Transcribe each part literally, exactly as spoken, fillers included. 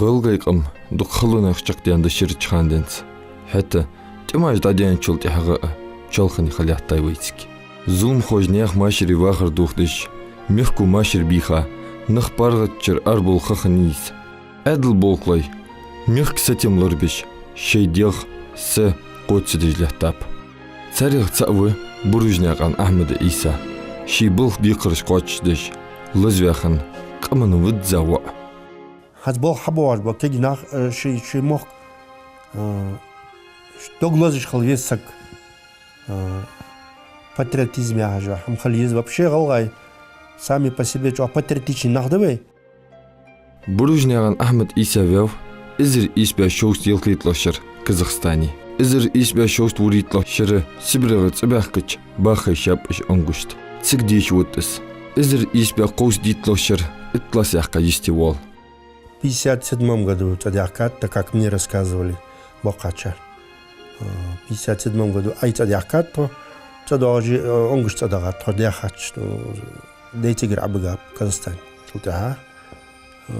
ГӀалгӀай къам дукха халонех чакхдаьнна да ширача хана денз. ХӀаьта тӀемаш дӀадаьнначул тӀехьагӀа а чоалхане ха лаьттай вайцига. Зуламхоша наьха машаре вахар дохадеш, мехко машар бийха, нах паргӀатчура арабовла ха хиннай из. Ӏаьдала болхлой, мехка сатем лорабеш, шоай дегӀ, са кхо ца деш лаьттаб. Царех цаӀ ва Буружнаькъан Ахьмада Ӏийса, ший балха декхараш кхоачашдеш, лазаваь хинна къаман визза воӀ. ХӀанз болх хьабоагӀаш ба кагий нах, э, ший, ший мохк, э, дог лазаш хила веза саг, э, патриотизм яхаш хӀама хила еза. Вообще гӀалгӀай сами по себе чӀоагӀа патриотичный нах да вай. Буружнаькъан Ахьмад Ӏийса ваьв эзар ийс бӀаь шовзткъа ялхайттлагӀча шера Казахстане. Эзар ийс бӀаь шовзткъа вурийттлагӀча шера СибрегӀа цӀабаьхкача баха хайшаб уж онгушт. Цига деша вода из. Эзар ийс бӀаь кховзткъа дийттлагӀча шера итт класс яьккха йисте воал. В пятьдесят седьмом году цӀадаьхкад, так как мне рассказывали боккхагӀчар. А, в пятьдесят седьмом году Ӏай цӀадаьхкад тхо, цӀадоагӀаш, а, онгуш цӀадагӀад тхо даьхача, ну, дай цигара Ӏобигаб Казахстане. Цул тӀехьагӀа, а,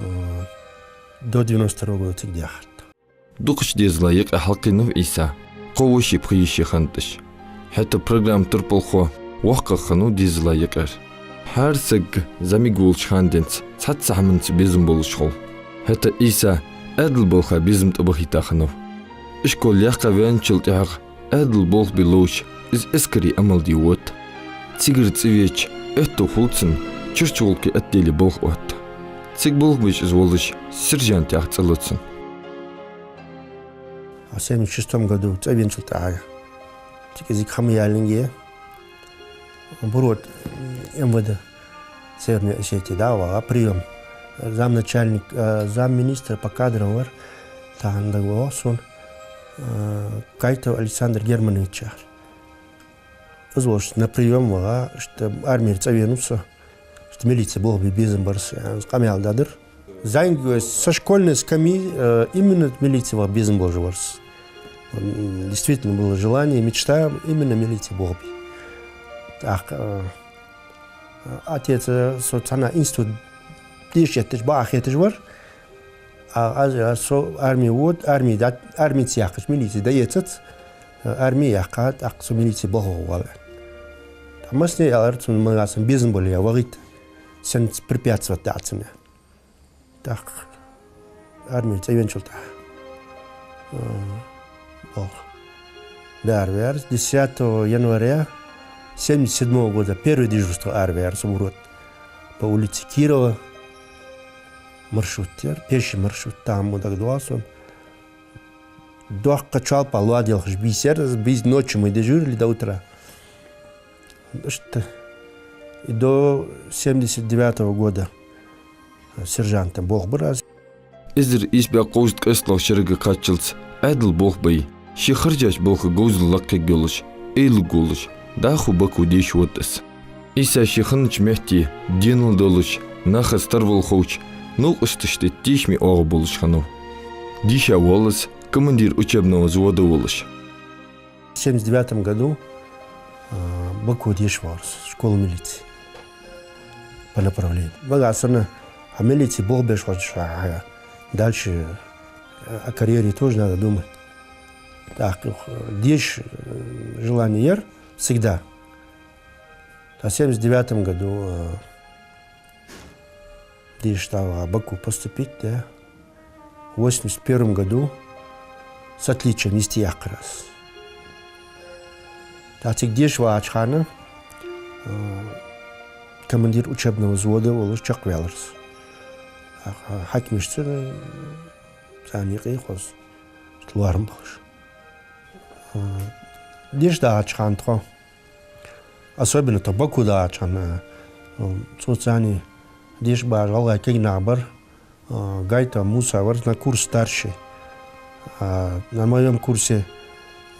до девяносто второго года цига даьхад. Дукхача дезала юкъе хьалкхийнав Ӏийса, кхо воша пхи йиша хиннад уж. ХӀаьта программа турпалхо воккхагӀа хиннав дезала юкъера. ХӀара саг зӀамига волча хана денз цхьацца хӀаманца безам болаш хул. ХӀаьта Ӏийса Ӏаьдала балха безам тӀабахийта хиннав. Ишкол яьккха ваьнначул тӀехьагӀа Ӏаьдала болх бе ловш, из эскаре Ӏамал де вода. Цигара цӀавеча, аьттув хул цун, чурча гӀулакхе отделе болх отта. Цига болх беш из волаш, сержант яха цӀи лу цун. А в семьдесят шестом году цӀавеначул тӀехьагӀа цига из хӀама яллинге, Бурот, МВД Северной Осетии, да, вагӀа приём. Замначальник, э, замминистра по кадрам вар, тахан дагавоагӀа сона, э, Кайтов Александр Германович яхаш. Из волча на приём вагӀа, что армера цӀавенав со, что милице болх бе безам бар са, яхаш къамаьл дадир. ЗӀамига со школьной скамьи, э, именно милице ваха безам болаш вар со. М, действительно было желание, мечта именно милице болх бе. Так, э, отец, э, со цхьан институте деша эттача бакъахьа хеташ вар. А, аз, а, со арме вода, арме да, армеца яьккхача милице дӀаэцац, а, арме яьккха, тӀаккха со милице болх бе воал. ТӀаккха массане аьлар цунга, ма аз безам болаш вагӀийта, сенца препятствовать дац цунна. ТӀаккха армера цӀавеначул тӀехьагӀа, а, болх бе араваьр. Десятого января семьдесят седьмого года первое дежурство араваьр со Бурот. По улице Кирова маршрут яр, пеший маршрут, тахан мо дагадоагӀа сона. Доккха чалпа лоа делхаш бийсар, бийс-, ночью мы дежурили до утра. Иштта. И до семьдесят девятого года сержантом болх бир аз. Эзар ийс бӀаь кховзткъеи ткъестлагӀча шерага кхаччалца Ӏаьдала болх бой, ший харжача балха говзал лакхе йолаш, эйлургволаш, дӀахо Баку деша вода из. Ӏийса ше хиннача метте денал долаш, нахаца тарвала ховча, новкъосташта тешаме оагӀув болаш хиннав. Деша воал из командир учебного взвода волаш. В семьдесят девятом году, а, Баку деша вагӀар со, школа милиции по направлению. Багахь санна, а милице болх беш хилча, а, дальше, а, о карьере тоже надо думать. Так, э, деша, э, желание яр всегда. А в семьдесят девятом году, э, деша дӀаваха Баку поступить, да. В восемьдесят первом году с отличием йисте яьккхар аз. ТӀаккха цига деша вагӀача хана, э, командир учебного взвода волаш чакхваьлар со. ТӀаккха хьакимашца, э, царна юкъе хоза лоархӀам болаш. Э, деша дагӀача хана тхо, особенно тхо Баку дагӀача хана, э, цу царна деша багӀаш гӀалгӀай кагий нах бар, а, Гайтов Муса вар, на курс старший. А, на моём курсе,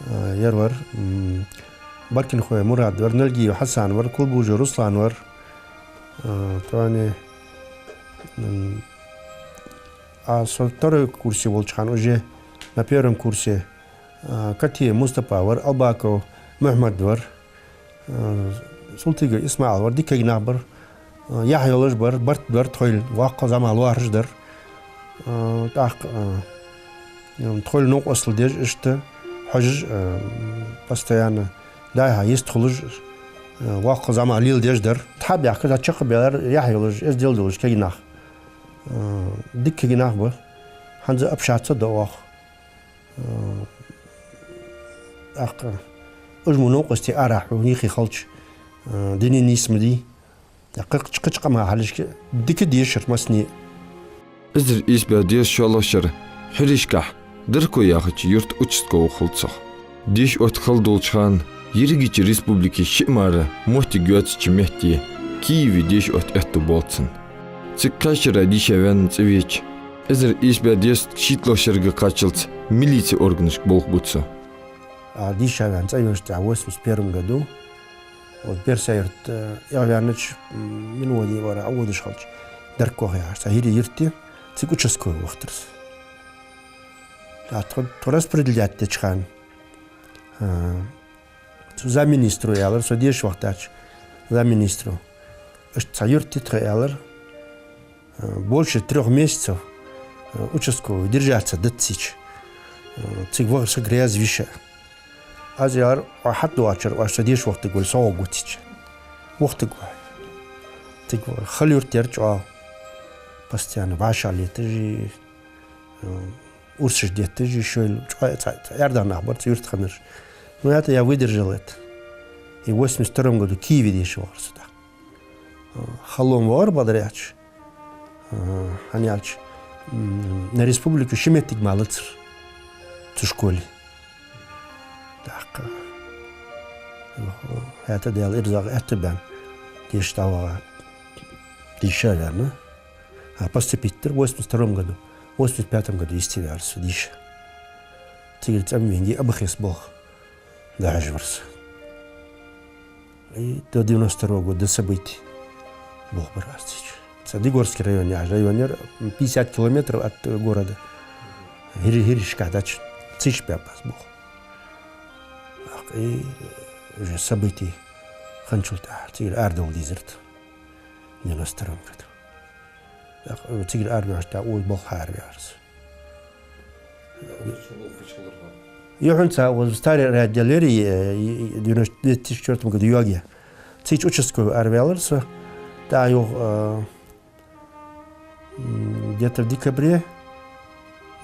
а, ер вар, м, Баркинхой Мурад вар, Нальгиев Хьасан вар, Кулбужев Руслан вар. А, тони, м, а со второй курсе волча хана уже на первом курсе, а, Катиев Мустапа вар, Албаков Мухьмад вар. Э, Султыгов ИсмаӀал вар, дика кагий нах бар. Э, яхь йолаш бар, барт бар тхоайла, воккха зӀамига лоархӀаш дар. А, тӀаккха, а, м, тхоайла новкъостал деш иштта, хьожаш, а, постоянно, дӀа-хьа йистхулаш, а, воккха зӀамагӀа леладеш дар. Тхьабаьхка, дӀа чакхбаьлар, яхь йолаш, эздел долаш кагий нах. А, дика кагий нах ба. ХӀанз общаться да оаха. А, тӀаккха уж мо новкъостий арахьа, юхе хилча, а, дунен нийса ма дий. ТӀаккха кхыча, кхыча къаман хьалашка дика дешар массане. Эзар ийс бӀаь дезткъа шоллагӀча шера Хьиришкахь Дарко яхача юрта участковый хул цох. Деша отта хала долча хана ерригача республике шиъ мара моттиг йоацача метте Киеве деша отта этта болх цун. Цига кхаь шера дийша ваьнна цӀавеча, эзар ийс бӀаь дезткъа шийтталагӀча шерага кхаччалца милици органашка болх бу цо. А, дийша ваьнна цӀавеча тӀехьа восемьдесят первом году, вот, Берса-Юрта, э, эгӀаваьннача, м, минводе вара, Ӏоводаш хилча, Дарко яхаш цхьа хӀирий юрт я, цига участковый вахар со. ТӀаккха тхо, тхо распределять деча хана, а, цу замминистро аьлар, со деша вахийтача замминистро. Иштта цхьа юрт я тха, аьлар, а, больше трёх месяцев, а, участковый держаться дац цига. А, цига вахар саг раьза вий ше. Аз аьлар, хьатӀадоагӀача шера оаш со деша вахийтаргволий, со гӀоргва цига. Вахийтаргва. Цига хала юрт яр чӀоагӀа. Постоянно вӀашагӀлеташ, э, урсаш детташ, шоайла чӀоагӀа цхьа, цхьа аьрда нах бар цу юрта хиннараш. Ну, это я выдержал это. И восемьдесят втором году Киеве деша вахар со тӀаккха. Э, халон вахар бадаряч. Э, хӀана аьлча, м, на республике ши моттиг мара лацар цу школе. ТӀаккха, э, хӀаьта Даьла ирзагӀа аьттув баьнна, деша дӀаваха, дийша ваьнна. А поступить дир восемьдесят втором году, восемьдесят пятом году йисте ваьлар со дийша. Цигара цӀавена Абахес болх дӀахьош вар со. И до девяносто второго года, до событий болх бир аз цига. Цхьа Дегорский район яхаш район яр, пятьдесят километров от, э, города. ХӀир-, ХӀиришка дач, цига баьб аз болх. ТӀаккха и уже событий хинначул тӀехьагӀа цигара арадовла дезар тхо девяносто втором году. ТӀаккха цигара арадоагӀаш тӀехьагӀа укхаза болх хьаараваьлар со. Юххьанца укхаза старый райотдел яр, э, э, девяносто, две тысячи четвёртом году йоагаяь. Цига участковый араваьлар со. ТӀаккха юха, э, м, где-то в декабре,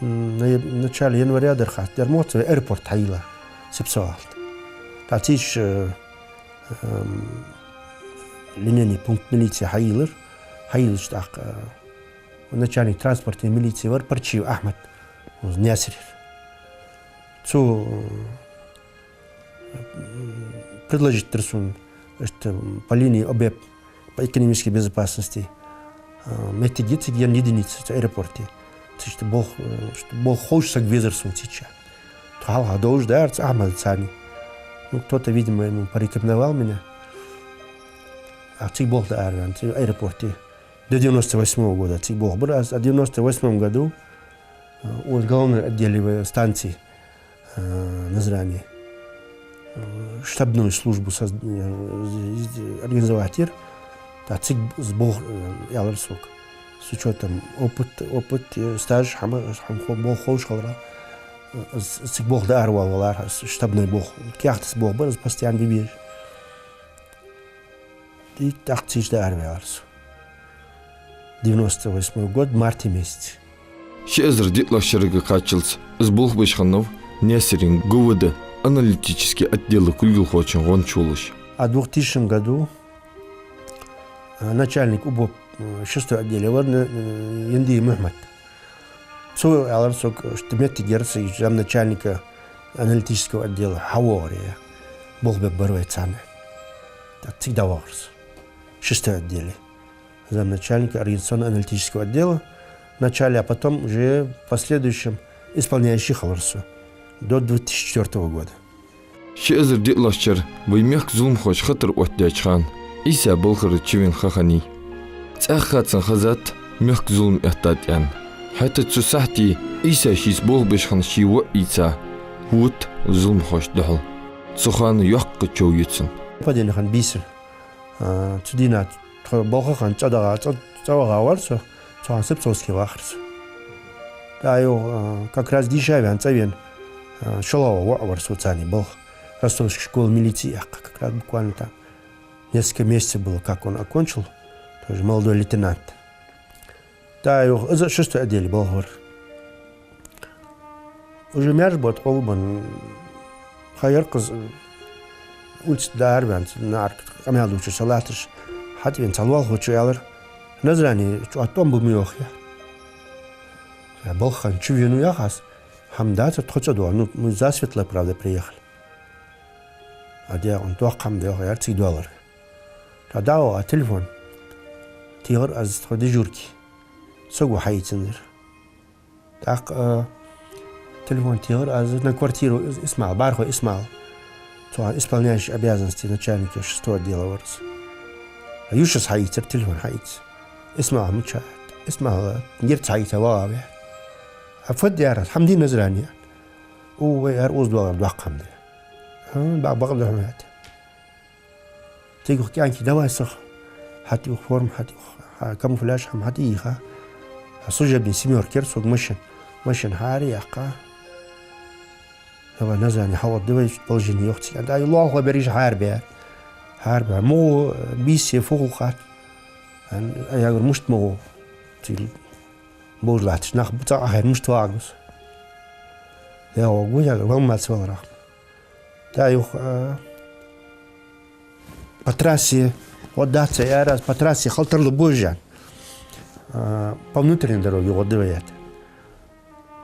м, нояб-, начале января дар хац, дар мо ца аэропорт хьайийллар, Сипсо-ГӀалахьта. ТӀаккха цига, э, эм, линейный пункт милиции хьайийллар, хьайийллача тӀаккха, э, начальник транспортной милиции вар Парчиев Ахьмад, укхаза Наьсарера. Цо, э, предложить дир сона, иштта, по линии ОБЭП, по экономической безопасности, э, моттиг я цига енна единица цу аэропорте. Цига иштта болх, э, иштта болх ховш саг везар сона цига. Тхо хьалха довзаш дар цу Ахьмадацара. Ну, кто-то, видимо, ему порекомендовал меня. А цига болх дӀаараваьнна, цига аэропорте. До девяносто восьмого года цига болх бир аз, а в девяносто восьмом году, э, укхаза главный отделе в станции, э, Назрани, э, штабную службу соз-, э, з-, з-, организовать йир. ТӀаккха цига з-, болх, э, аьлар сога. С учётом опыт, опыт, э, стаж, хӀама, хӀама хо-, болх ховш хиларах, э, з-, цига болх дӀааравала валар, с-, штабной болх. Каьхатаца болх бар аз постоянно бе безаш. И тӀаккха цига дӀаараваьлар со. Девяносто восьмой год, марте месяце. Ши эзар диълагӀча шерага кхаччалца из болх беш хиннав Наьсарен ГУВД аналитически отдела кулгалхочун гӀонча волаш. А в двухтысячном году, а, начальник УБОП, м, шестой отделе вар, н-, н-, Яндиев Мухьмад. Цо аьлар сога, что моттиг яр са замначальника аналитического отдела хьавоагӀар, болх бергба вай царна. ТӀаккха цига дӀавахар со. Шестой отделе. Замначальника организационно-аналитического отдела вначале, а потом уже в последующем исполняющий хилар со до две тысячи четвёртого года. Ши эзар диълагӀча шера вай мехка зуламхоша хатар оттадаьча хана, Ӏийса балхара чувена ха хиннай. ЦӀаьхха цунна хезад мехка зулам эттад аьнна. ХӀаьта цу сахьте Ӏийса шийца болх беш хинна ший воӀ Ӏийса вут зуламхошта духьал. Цу хана йоккха чов ю цун. Паденна хинна бийсар. А, цу дийнахьа тхо болха хинна цӀа дагӀа, цӀа, цӀа ваха вар со, цу хана Сипсовске вахар со. ТӀаккха юха, а, как раз дийша ваьнна, цӀавена, а, шоллагӀа воӀ вар со царна балха. Ростовская школа милиции яьккха, как раз буквально там несколько месяцев было, как он окончил, тоже молодой лейтенант. ТӀаккха юха из шестой отделе балха вар. Уже маьрша бутт къулбан ха яр-кх из, улица тӀа ара ваьнна, наӀарга къамаьл дувцаш са латташ, хьатӀавена цхьа лоалахочо аьлар: «Назране, чӀоагӀа тӀом ба ма йоах», — яхаш. «Э, балха хан чу венав, — яхаш, — хӀама дацар тхо ца доагӀа, ну, мы засветло, правда, приехали». А дегӀан доккха хӀама да йоах яр цига доаллар. ТӀаккха дӀаваха телефон. Техар аз тхо дежурке. Саго хьаийцанзар. ТӀаккха, а, телефон техар аз на квартиру Ис-, Исмаил, БӀархой Исмаил. Цу хана исполняющий обязанности начальника шестого отдела вар из. Юшас хьаийцар, телефон хьаийца. Исмаил мича? Исмаил герз хьаийца вагӀа ве. А фу да яр аз, хӀама дий, Назране? О, вай, яр, укхаза доаллар доккха хӀама да. ХӀа, бакъ, бакъ да хьона, яхад. Цига юха кӀаьнки: «Давай сох». ХьатӀаювха форма, хьатӀаювха, хьа-, камуфляж хӀама хьатӀайийха. А служебни семёрка яр сога машин. Машин хьаараяккха. «Давай, Назране, хьаоттаде вай, положени», — йоах цига. ТӀаккха лоалахой берригаш хьаарабаьб. Хьаарабаьб. Мугу бийса фу хул хатта. А я говорю: «Мишта мугу? Цига бовш латташ нах цӀа Ӏохайна мишта вагӀа гуш?» «Я, вагӀа, — яхар, — валмаца валарах». ТӀаккха юха, а, по трассе, вот дац яр аз, по трассе халтарло божан. А, по внутренней дороге гӀо диваят.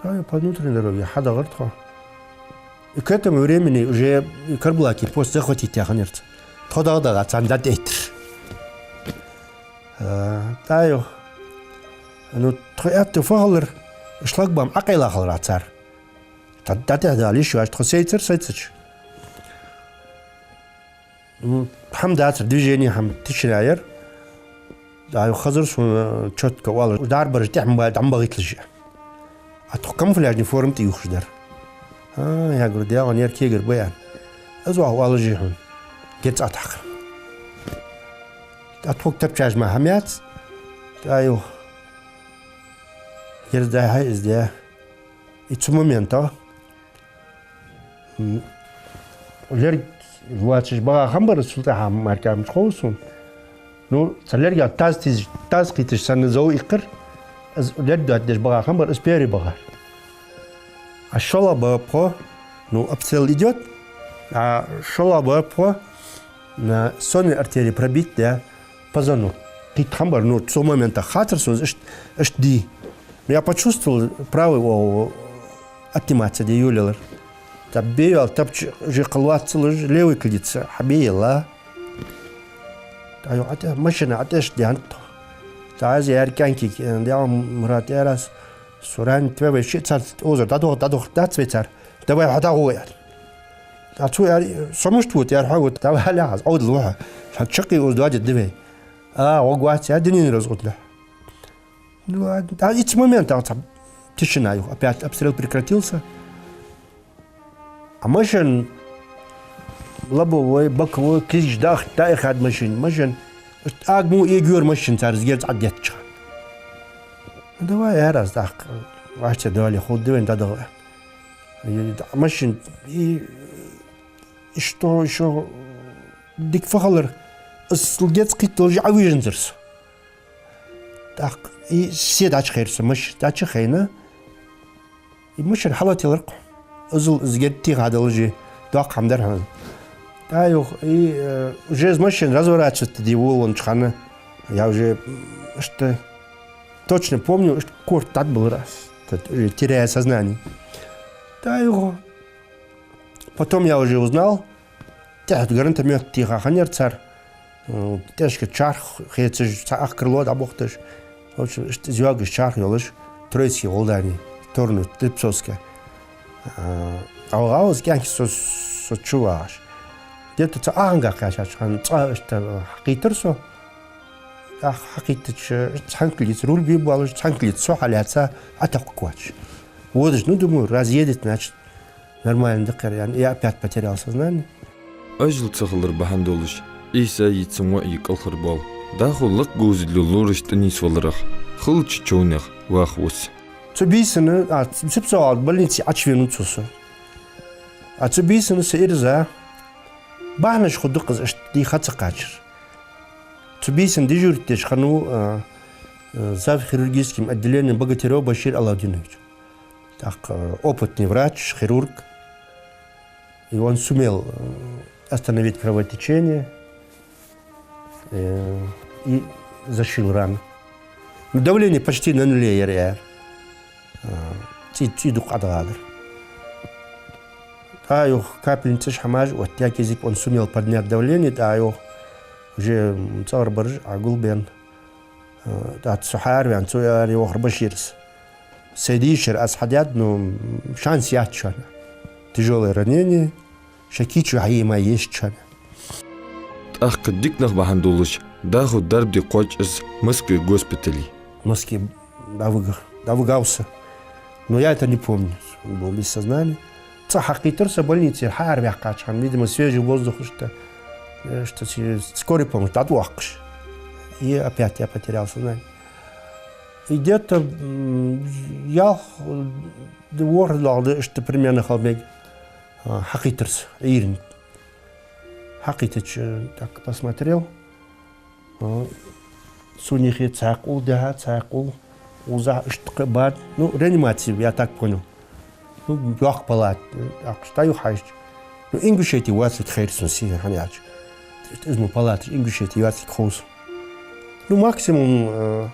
ТӀаккха по внутренней дороге хьадахар тхо. И к этому времени уже Карабулаке пост захватить яь хиннаяр цар. Тхо дагӀа-дагӀа царна дӀатӀаэттар. А, тӀаккха юха, ну, тхо аьттув фу хилар, шлагбаум Ӏокъайла хилар цар. ДӀа-, дӀатӀехьадала йиш йоацаш, тхо сайцар, сайцача. Ну, хӀама дацар, движени хӀама, тишина яр. ТӀаккха юха хазар сона чётко оалаш, дарбараш тӀехьа ма ба-, дӀа ма багӀийталаш. А тхо камуфляжни форма тӀаювхаш дар. А, я говорю, дегӀан ер кегар ба, аьнна. Из оаха оалаш хьона. Герз Ӏотакхар. ТӀаккха тхога тапчаш мара хӀама яц. ТӀаккха юха герз дӀайихьай из де. И цу момента, м, лерг воацаш багӀа хам бар, султӀехьа маркамаш хов сона. Ну, цхьа лерга таз тиз-, таз кхийташ санна зов иккхар, из лерг доаддеш багӀа хам бар, из первый багӀар. А шоллагӀа ба пхо, ну, обстрел идёт, а шоллагӀа ба пхо, на сонной артерии пробит, да, позвонок. Кхийтта хам бар, ну, цу момента хацар сона из иштта, иштта дий. Я почувствовал правый оагӀув отниматься де йолаелар. ТӀаккха бе йола тапча уже кхы лоаццалуш, левый кулгаца хьабе елла. ТӀаккха юха ӀотӀа-, машина ӀотӀаэшдаьннад тхо. ТӀаккха аз яр кӀаьнкага, э, дегӀан Мурад, яр аз, сона ранить ве вай шиъ цар озар дӀадохар, дӀадохар дац вай цар. Давай хьадагӀо, яр. ТӀаккха цо яр, со мишта вута, яр, хьо вута, давай хьалаьха, аз Ӏовдал вуха. Ша чаккхе оза доадергда вай. А, гӀоргвац, яр, дунен раз гӀудлу. Ну, а, а, итс момент, а, цхьа тишина юха. Опять обстрел прекратился. А машин лобовой, боковой, кизиш дахт, даихад машин. Машин, аг му эгур машин цар из герз Ӏодеттача. Ну, давай, яр аз, тӀаккха, ваьшта давали, хӀу дивен дадагӀа. И, а, машин, и, и что ещё дика фу хилар, из герз кхийтта долаш Ӏовижанзар со. ТӀаккха и се дӀачухайра со, машин дӀачухайна, и машин хьалотаелар-кх. Иззал из герз тӀехьа долаш, доккха хӀама дар хьона. ТӀаккха юха, и, э, уже из машин разворачиваться де волавеннача хана, я уже, м, иштта точно помню, иштта корта тӀа тӀабиллар аз, т-, уже теряя сознание. ТӀаккха юха, потом я уже узнал, тӀехьа гранатомёт теха хиннаяр цар, э, тӀехьашка чарх хецаш, цхьа ах крыло дӀабохийташ. В общем, иштта из йоагаш чарх йолаш, Троицке гӀолла, в сторону Слепцовска. Э, ӀовгӀав из кӀаьнк со, со чу вагӀаш. Где-то цхьа аханга кхаьчача хана цкъа иштта хьакхийттар со. ТӀаккха хьакхийттача, цхьан кулгаца руль бе боалаш, цхьан кулгаца со хьалаьца, атакха кхоачаш. Водаш, ну, думаю, разъедет, значит, нормально да-кх ер, аьнна, я опять потерял сознание. Ажал ца хилар бахьан долаш, Ӏийсай цун воӀи кӀалхарбоал. ДӀахо лакха говзал лораша тӀанийсваларах, хилча човнех ваха вус. Цу бийсанна, а, Сипцово больнице Ӏочувенав цо со. А цу бийсанна са ираз бахьанаш хургда-кх из, иштта дийха ца кхачар. Цу бийсанна дежурить деш хиннав, а, а, завхирургическим отделением Богатырёв Башир Алаудинович. ТӀаккха, а, опытный врач, хирург. И он сумел, э, остановить кровотечение, э, и зашил рану. Ну, давление почти на нуле яр, яр. Э, цӀий, цӀий дукха Ӏодахадар. ТӀаккха юха капельницаш, хӀамаш оттаяь кӀезига, он сумел поднять давление, тӀаккха юха уже, м, цӀагӀара бараш Ӏогулбенна. Э, тӀаккха со хьаараваьнна, цо аьлар, йоах Башира: «Сай дийшар аз хьадаьд, но шанс яц шоана. Тяжёлое ранение, шо кийчо хьаийца ма еза шоана». ТӀаккха дика нах бахьан долаш, дӀахо дарба де кхоач из Москве госпитале. Москве дӀавига-, дӀавигав со. Но я это не помню. Был без сознания. ЦӀагӀа хьакхийттар со больницера, хьаараваьккхача хана, видимо, свежий воздух, иштта, э, иштта си-, скорая помощь дӀатӀавоаккхаш. И опять я потерял сознание. И где-то, м, ялх, э, ворхӀ-дола ди, иштта примерно хила мег, а, хьакхийттар со Ӏуйранна. Хьакхийттача, так посмотрел. А, сонихи цхьа къул дехьа, цхьа къул укхаза, иштта кхы бад. Ну, реанимаци, я так понял. Ну, йоккха палата, э, ахча тӀаюха хьайча. Ну, Ингушети воацилга хайра сона, сий хьаяьлча. Из мо палаташ Ингушети йоацилга хов со. Ну, максимум, э,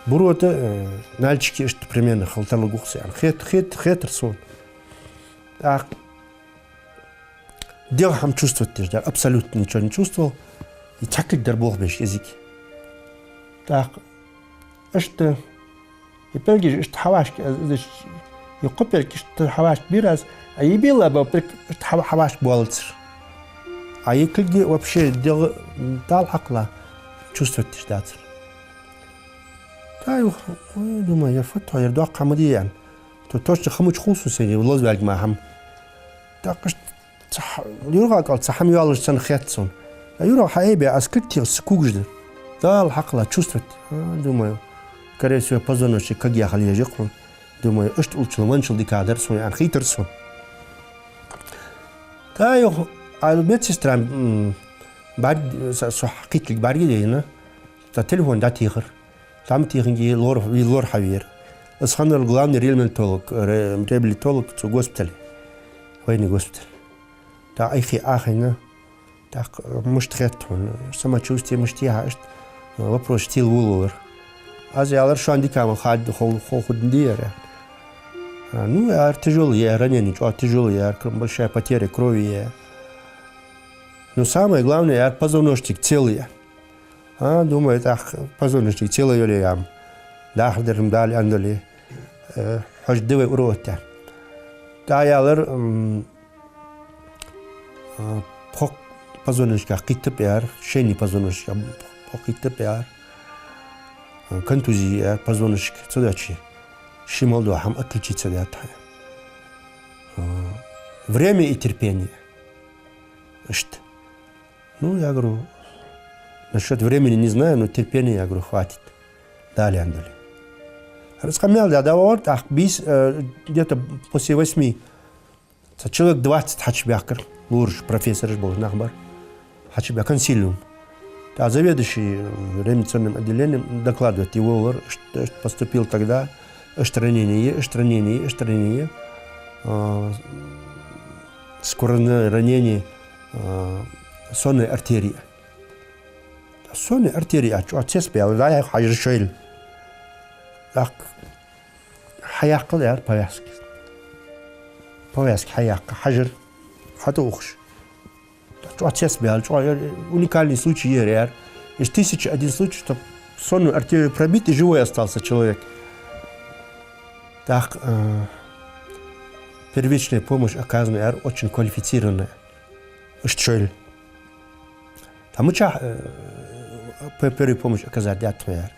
Буро тӀа, э, Нальчике иштта примерно хила тарлуш ва-кх со, аьнна. Хет-, хет-, хетар сона. ТӀаккха дегӀа хӀама чувствовать деш дар, абсолютно ничего не чувствовал. И цхьа кулг дар болх беш кӀезига. ТӀаккха иштта, и пӀелгаш иштта хьавӀашка, из, из, и кхо пӀелг иштта хьавӀашка бир аз, а е белла бола пӀелг иштта хьава-, хьавӀашка боалацар. А е кулги вообще дегӀа, Дала хьакхалла, чувствовать деш дацар. ТӀаккха юха, ой, думаю, ер фу да, ер доккха хӀама да, аьнна. То точно хӀама чу хул сона, сенна лозаваьлга ма хӀама. ТӀаккха иштта цхьа, юргӀа кӀал цхьа хӀама йоаллаш санна хет сона. А юргӀа хьаайбаь, аз кулг теха, са кугаш дар. Дала хьакхалла, чувствовать. А, думаю, скорее всего, позвоночник кагъяь хила еза-кх хьона. Думаю, иштта уллачул-венначул дикагӀа дар сона, аьнна, хийттар сона. ТӀаккха юха, а медсестра, м, бӀарг, со, со хьакхийтталга бӀаргадайна, тӀаккха телефон дӀатехар. ТӀом теханге лор-, лор хьавера. Из хиннар главный реабилитолог, ре-, реабилитолог цу госпитале, военный госпиталь. ТӀаккха айхьа Ӏохайна, тӀаккха мишта хет хьона, самочувствие мишта я хьа, иштта вопрос тела волавелар. Аз аьлар, шоана дика ма хад, хов-, хов худна дияр. А, ну, аьлар, тяжёлое я, ранение чӀоагӀа тяжёлое я, кр-, большая потеря крови я. Ну, самое главное, аьлар, позвоночник целый я. А, думаю, тӀаккха позвоночник целый йоле ям. Дахар дар-м Дала аьнна дале. Э, хьожаргда вай ура оттадаь. ТӀаккха аьлар, м, а, пхо позвоночника кхийттаб, аьлар, шейный позвоночника пхо кхийттаб, аьлар. А, контузия, аьлар, позвоночник ца дачи, ший мел дола хӀама отличить ца даьд хьона. А, время и терпение. Иштта. Ну, я говорю, насчёт времени не знаю, но терпения, я говорю, хватит. Дала аьнна дале. Из къамаьл даь дӀавахар, тӀаккха бийса, э, где-то после восьми, цхьа человек двадцать хьачубаьхкар, лораш, профессораш болаш нах бар. Хьачубаь консилиум. ТӀаккха заведующий, э, реанимационным отделением докладывать де волавелар, что, что поступил тогда, иштта ранение, иштта ранение, иштта ранение. А, сквозное ранение, а, сонной артерии. Сонной артерии аьлча, чӀоагӀа цецбаьнна, дӀаяхьа хьажар шоайла. ТӀаккха хьаяккхал, аьлар, повязка. Повязка хьаяккха, хьажар хьатӀаухаш. ЧӀоагӀа цецбаьнна, чӀоагӀа, аьлар, уникальный случай я ер, аьлар. Из тысяча один случай, чтоб сонную артерию пробить, и живой остался человек. ТӀаккха, э, первичная помощь оказана, аьлар, очень квалифицированная. Иштта шоайла. ТӀаккха мичахьа, э, п-, первую помощь оказать даьд хьона, аьлар.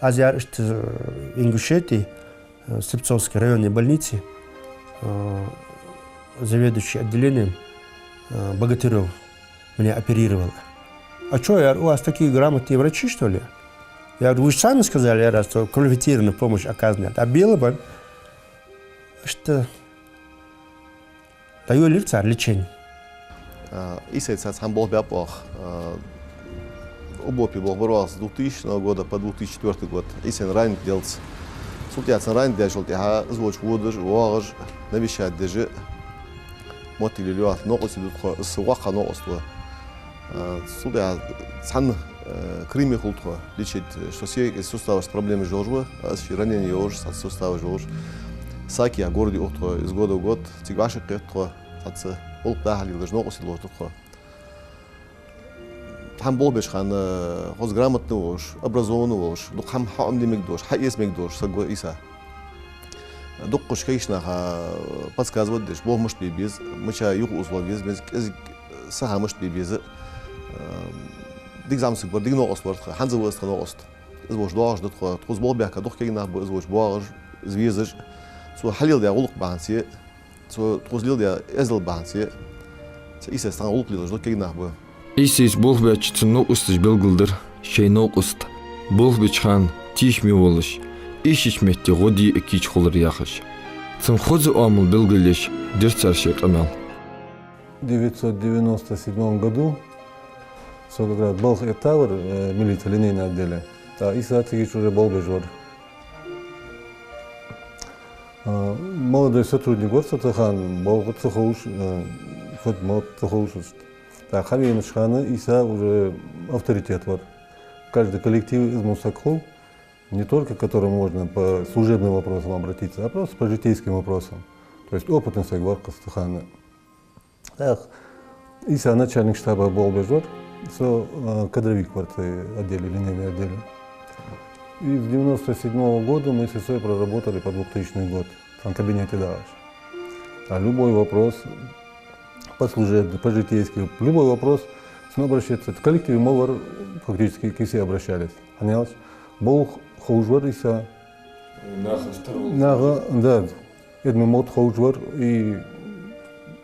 Аз, аьлар, иштта, э, Ингушети, э, Слепцовской районной больнице, э, заведующий отделением, э, Богатырёв меня оперировал. «А чё, — аьлар, — у вас такие грамотные врачи, что ли?» Я говорю: «Вы же сами сказали, я раз, что квалифицированная помощь оказана». А белый бан, что даю лир цар лечение. А, Ӏийсайца цхьана болх баьб оаха. А, УБОПе болх бир оаха с двухтысячного года по две тысячи четвёртый год. Ӏийсайна ранить делац. Цул тӀехьа цун ранить даьчул тӀехьа из волча водаш, воагӀаш, навещать деш, моттиг лелаю аьнна новкъостий ду тхо, из са воккха новкъост ва. А, цул тӀехьа цхьана, э, Крыме хул тхо лечить, что се суставаш проблемаш йолаш ва, а из ший ранение йолаш, цхьацца суставаш йолаш. Саки яхача городе ух тхо из года в год, цига вӀашагӀкхет тхо, цхьацца гӀулакх дахьалелаш новкъостий лоруш ду тхо. Цхьана болх беча хана, э, хоза грамотный волаш, образованный волаш, дукха хӀама хьаӀомаде мегаргдолаш, хьаэца мегаргдолаш саг ва Ӏийса. Дуккхача кагийча наха подсказывать деш, болх мишта бе беза, мича юха условеш беза, меза кӀезига сахьат мишта бе беза. Э, дика зӀамсаг вар, дика новкъост вар тха, хӀанз а ва из тха новкъост. Из волча доагӀаш да тхо, тхоца болх баьхка дукха кагий нах ба, из волча боагӀаш, из везаш. Цо хьалеладаь гӀулакх бахьанца, цо тхоца леладаь эздел бахьанца, цу Ӏийсас цхьана гӀулакх лелаш дукха кагий нах ба. Ӏийсайца болх баьча цун новкъосташа белгалдир шоай новкъост болх беча хана тешаме волаш, эшача метте гӀо де а кийча хулар яхаш. Цун хоза оамал белгалъеш дир цар шоай къамаьл. В девятьсот девяносто седьмом году, со как раз балха эттавар, э, милице линейном отделе. ТӀаккха Ӏийса цига уже болх беш вар. Э, молодой сотрудник вар со цу хана, болх ца ховш, э, хоть мо ца ховш. ТӀаккха хьавенача хана Ӏийса уже авторитет вар. Каждый коллектив из мо саг хул, не только к которому можно по служебным вопросам обратиться, а просто по житейским вопросам. То есть опытный саг вар-кх из цу хана. ТӀаккха Ӏийса начальник штаба болх беш вар, со, э, кадровик вар цу отделе, линейном отделе. И с девяносто седьмого года мы с Ӏийсой проработали по двухтысячный год в кабинете дальше. А любой вопрос по служебным, по житейским, любой вопрос, с ним обращаться. В коллективе мо вар, фактически ко всем обращались. Хьанялч болх ховш вар Ӏийса. Наха, да. Эдми мотт ховш вар и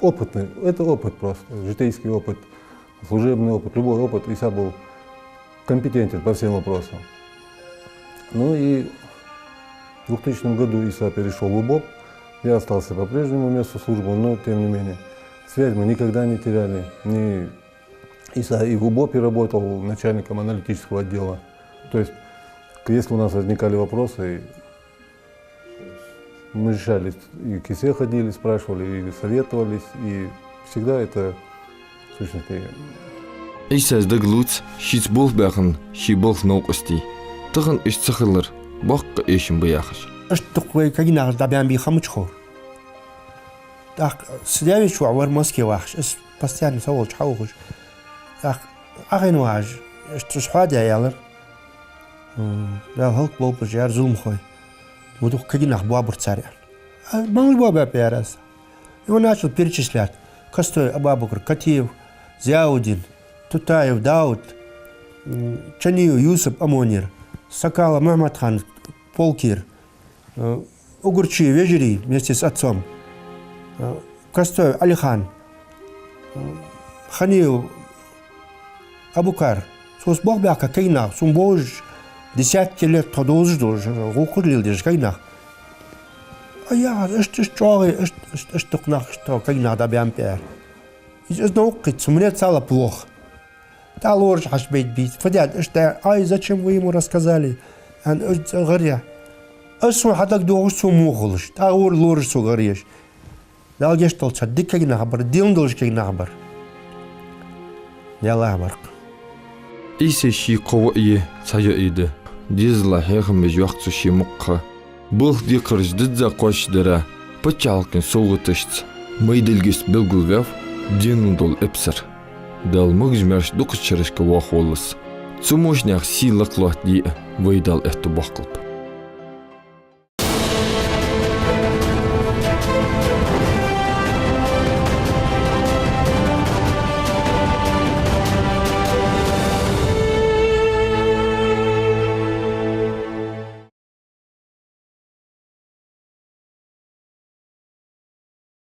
опытный. Это опыт просто, житейский опыт, служебный опыт, любой опыт. Ӏийса был компетентен по всем вопросам. Ну и в двухтысячном году Ӏийса перешёл в УБОП. Я остался по-прежнему месту службы, но тем не менее. Связь мы никогда не теряли. Ни Ӏийса и в УБОПе работал начальником аналитического отдела. То есть, к-, если у нас возникали вопросы, мы решали, и ко всем ходили, спрашивали, и советовались, и всегда это, в сущности. Ӏийсас дагалоац шийца болх баьха ший балха новкъостий. Тахан иштта ца хилар боккха эшам ба яхаш. Иштта дукха вай кагий нах дӀабаьнна бий ха мича хов. ТӀаккха са даь-веший воӀ вар Москве вахаш, из постоянно со волча хьаухаш. ТӀаккха Ӏохайна вахаш, иштта цо хьоадаь аьлар. М, Дала хӀалакболба уж, яр зуламхой. Ма дукха кагий нах боабир цар, аьнна. А малаш боабаьб, яр аз. И он начал перечислять. Костой Абабукр, Катиев Зияудин, Тутаев Дауд, м, Чаниев Юсуп Амонир, Сакалов Мухьаммадхан Полкир, э, Угурчиев Вежарий вместе с отцом, э, Костой Алихан, э, Ханиев Абукар. Цо болх баьха кагий нах, цун божа десятки лет тхо довзаш долаш, гӀулакх леладеш кагий нах. А я, иштта, иштта чӀоагӀа, иштта, иштта, иштта дукха нах, иштта кагий нах дӀабаьннаб, аьлар. Из, из новкъа кхийтта, мне стало плохо. ТӀаккха лораш хьачубайта бийца. Фу даьд, иштта, ай, зачем вы ему рассказали? Аьнна, из гӀар я. Из сона хьадагадоагӀаш, цо муха хулаш. ТӀаккха лораш цо гӀар еш. Дала гешт долда, цхьа дика кагий нах бар, дин долаш кагий нах бар. Даьллахьа бар-кх. Ӏийсай ший кхо воӀи, цхьа йоӀи да. Дезала хьехам беш йоаккх цо ший мукъа ха. Балха декхараш дизза кхоачашдара паччахьалкхен совгӀаташца майдилгашца белгалваьв денал дола эпсар. Дала могаш-маьрша дукхача шерашка воахаволва из. Цу мощнаьха сий лакха лоаттаде а вай Дала аьттув боаккхалба.